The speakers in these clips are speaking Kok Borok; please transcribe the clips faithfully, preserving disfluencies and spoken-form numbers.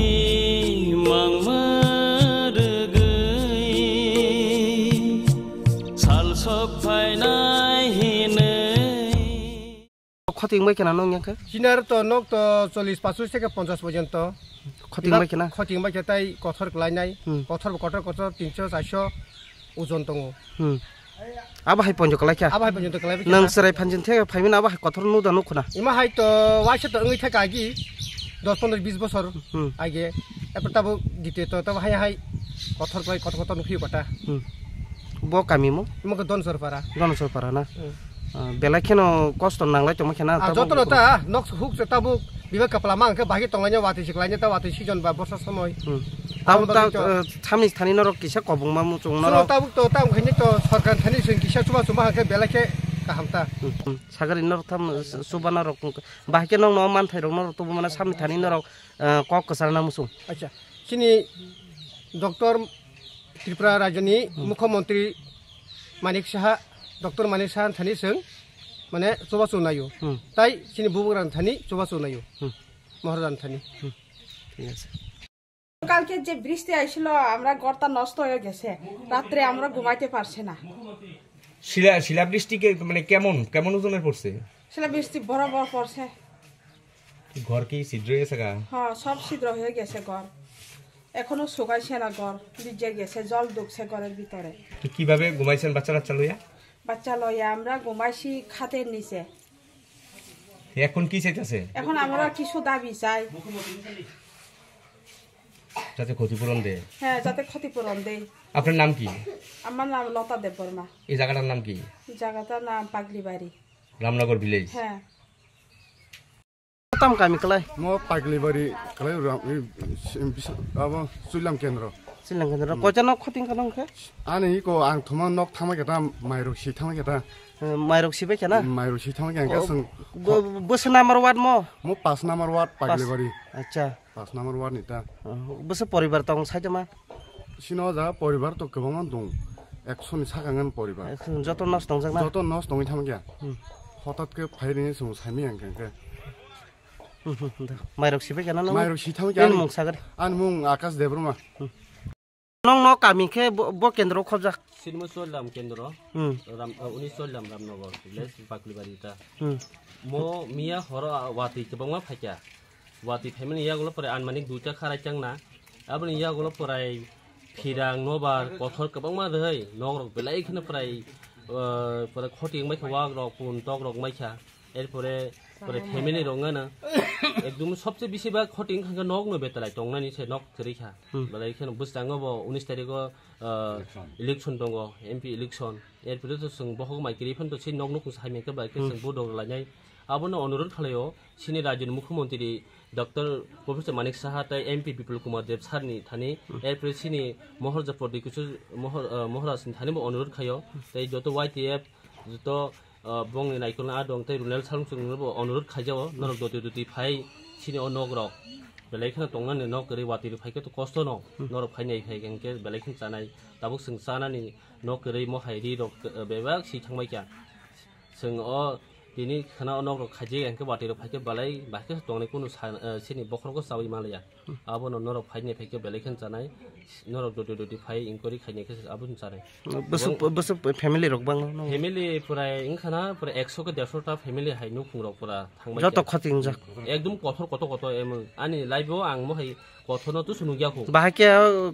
Imangma rwgwi salsok phainai hinwi. Khoting bai khna nong yang khe? Chinar to nok to chollish pasu seke ponchas porjonto. Khoting bai khna? Khoting bai khe tai kothor klainai. Hmm. Kothor bo kothor kothor tinso charso ojon tongo. Hmm. Abo hai ponjo kalai kha? Abo hai ponjo kalai kha. Nang serai phanjin the phaimina abo hai kothor nu da nu khuna? Ima hai to waisa to wngwi thaka agi dos pondro bis bosor. Hmm. Age. Epor tabo dite to tabo hai hai kothor klai kothor kothor nukhi bata. Hmm. Bo kami mo? Ima ko Don Sorpara. Don Sorpara na? Hmm. Ah, belai kheno kosto nanglai tongma khena. Ah, tabo jotono ta nok huk se tabuk biba kapla mang khe bahai tonglaina watwi siklaina ta watwi season ba borsa somoi. Hmm. Abo Tabuk ta, bagwi to eh, thamni thani norok kisa kobongma muchung so norok. Tabuk to tam khaini to sorkar thani sing kisa chuba chuba hangkhe belai khe kaham ta. Hmm, hmm. Sagari norok tham, eh, chuba norok bahai khe nokno manthai rok norok tubu mana samni thani norok, eh, kok kwcharna muchung. Acha, chini Doctor Tripura Rajyani Hmm. Mukhyamantri Manik Saha, Doctor Manik Saha thani sing mane chuba chunayo. Hmm. Tai chini bubugrang thani chuba chunayo. Hmm. Maharajan thani. Hmm. ঠিক আছে। কালকে যে বৃষ্টি আইছিল, আমরা ঘরটা নষ্ট হয়ে গেছে, রাত্রে আমরা ঘুমাইতে পারছি না। শিলা, শিলাবৃষ্টি কে-, মানে কেমন, কেমন ওজনের পড়ছে? শিলাবৃষ্টি বড় বড় পড়ছে। ঘর কি ছিদ্র হয়ে গেছে গা? হ্যাঁ, সব ছিদ্র হয়ে গেছে ঘর, এখনো শুকাইছে না ঘর, ভিজে গেছে, জল ঢুকছে ঘরের ভিতরে। তো কিভাবে ঘুমাইছেন বাচ্চা কাচ্চা লইয়া? বাচ্চা লইয়া আমরা ঘুমাইছি খাটের নিচে। এখন কি চাইতেছে? এখন আমরা কিছু দাবি চাই। যাতে ক্ষতিপূরণ দেয়। হ্যাঁ, যাতে ক্ষতিপূরণ দেয়। আপনার নাম কি? আমার নাম লতা দেববর্মা। এই জায়গাটার নাম কি? জায়গাটার নাম পাগলিবাড়ি। রামনগর ভিলেজ। হ্যাঁ। Tam kami kalai? Mo Paglibari kalai ram, i, si-, bisa-, abo Suilam Kendro. Suilam Kendro. Hmm. Kocha nok khoting kanong khe? Ani ko ang thoma nok thama keta, mairok si thama keta. Eh, mairok si bai kena? Mairok si thama kya Oh, kya sang. Bo-, bo-, bwswk number ward mo? Mo pas number ward Pas. Paglibari. Acha. Pas number ward ni ta. Oh, bwswk poribar tong sai ma? Sino ja poribar to kwbangma dong. Ekso ni saka ngan poribar. Ekso joto nos tong jak na? Joto nos tongwi thang kya. Hmm. Hotat ke phai rini sung sami ang khe. Hmm, hmm, hmm, da. Mairok sibai kena no? Mairok si thang kya. Ani mung sagar. Ani mung Akash Debbarma. Hmm. Nong no kami khe bo, bo kendro khobjak. Sinmo Cholam kendro. Hmm. Ram, uh, uni Cholam Ramnagar, village Paklibari ta. Hmm. Mo miya horo, uh, watwi kwbangma phaikya. Watwi phaimani yagulo pore anmanik duita kharai changna. Aboni yagulo porai phirang nobar kothor kwbangma rwhai nokrok belai kheno porai, uh, porai khoti wngbai kha wakrok pun tokrok wngbai kha. Erpore, pore family rok wngana. Ekdom sobse bisi ba khoti wngkha khe nokno betalai tongnani se nok kwrwi kha. Hmm. Belai kheno bwskango bo unis tarikh o, uh, election. Election tongo, M P election. Erpore to chwng bokhok mai kwrwi phano to se nok nukhung sai mangkhe bai khe Hmm. chwng vote rok lainai. Abono onurodh khlaio, chini rajyoni mukhyamantri Doctor Professor Manik Saha tei M P Bipul Kumar Deb sir ni thani, Hmm. erpore chini Mohor Japor Dikusu Mohor, uh, Moharaj ni thani bo onurodh khaio, tei joto Y T F, joto, uh, bongni naikolna adong tei Runel Salungsung no bo onurodh khaijao, norok doti doti phai chini o nok rok. Belai kheno tongnani nok kwrwi watwi rok phai khe to kosto no, Hmm. norok phai nai phai khe belai kheno chanai. Tabuk chwng chanani nok kwrwi mohai ri rok, uh, bebak si thangbai kha. Chwng o tini khana o nok rok khaijak hwnkhe watwi rok phai khe belai bahai khe tongnai kunu sa, uh, chini bokhorok o chawi manliya. Abono norok phainai phai khe belai khe chanai, norok doti doti phai inquiry khainai khe abo chanai. Bwswk, bwswk family rok bang no? Family purai wngkha na, purai ekso ke derso ta family hai nukhung rok pura thangbai. Joto khe khotingjak. Ekdom kothor kotor kotor emon. Ani life o ang mohai kothor no tusu nukya khu. Bahai khe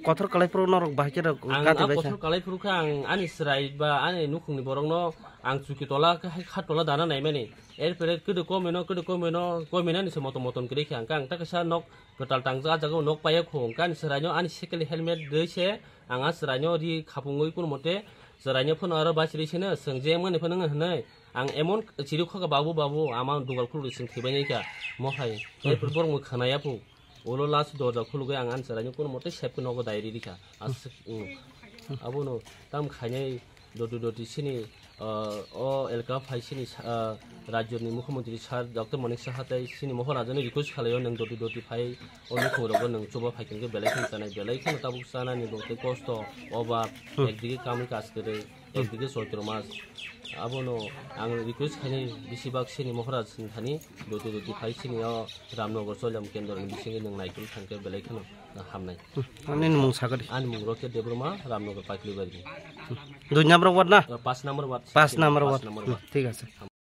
kothor kalai phuru norok bahai khe rok Ang gati a bai kha. Kothor kalai phuru khe ang ani chwrai ba ani nukhung ni borok no ang chuki tola khe hai kha tola dana naimani. Erpore kwdwi komino, kwdwi komino, kominani se motom motom kwrwi khe ang khe ang ta kaisa nok kwtal tangjak, ah jaga o nok paiya khu, hwnkhe ani chwraino ani cycle helmet rwi se ang ah chwraino ri khapungwi kunu mote chwraino phano aro bachirwi sino chwng je wngmani phano wngna hwnwi ang emon chiri kho kha, "Babu, babu, ama dugal khulukdi chwng thwibainai kha," mo hai. Hmm. Erpore borok mui khwnaya phu, ulo last dorja khulugwi ang ani chwraino kunu mote sep khe nogo dai ri rikha. Aswk, hmm. Abono tam khainai doti doti sini, ah, o elka phai sini sa-, ah, rajyoni mukhyamantri sir Doctor Manik Saha tei sini Mohorajani request khlaio, nwng doti doti phai o nukhung rogo nwng chuba phai khe belai kheno chanai, belai kheno tabuk chanani bo tei kosto, obab, Hmm. ekdigi kamwi kaj kwrwi, Ekdike Choitro mas. Abono ang request khaini, besibak sini Maharaj ni thani, doti doti phai sini o Ramnagar Choilam Kendro ni bisingo nwng naikolwi thangkhe belai kheno hamnai. Ani mung sakadi. Ani mung Rocket Debbarma, Ramnagar Paikli Bari. Dui number ward na? Pas number ward. Pas number ward. Pas number ward. Thik ase.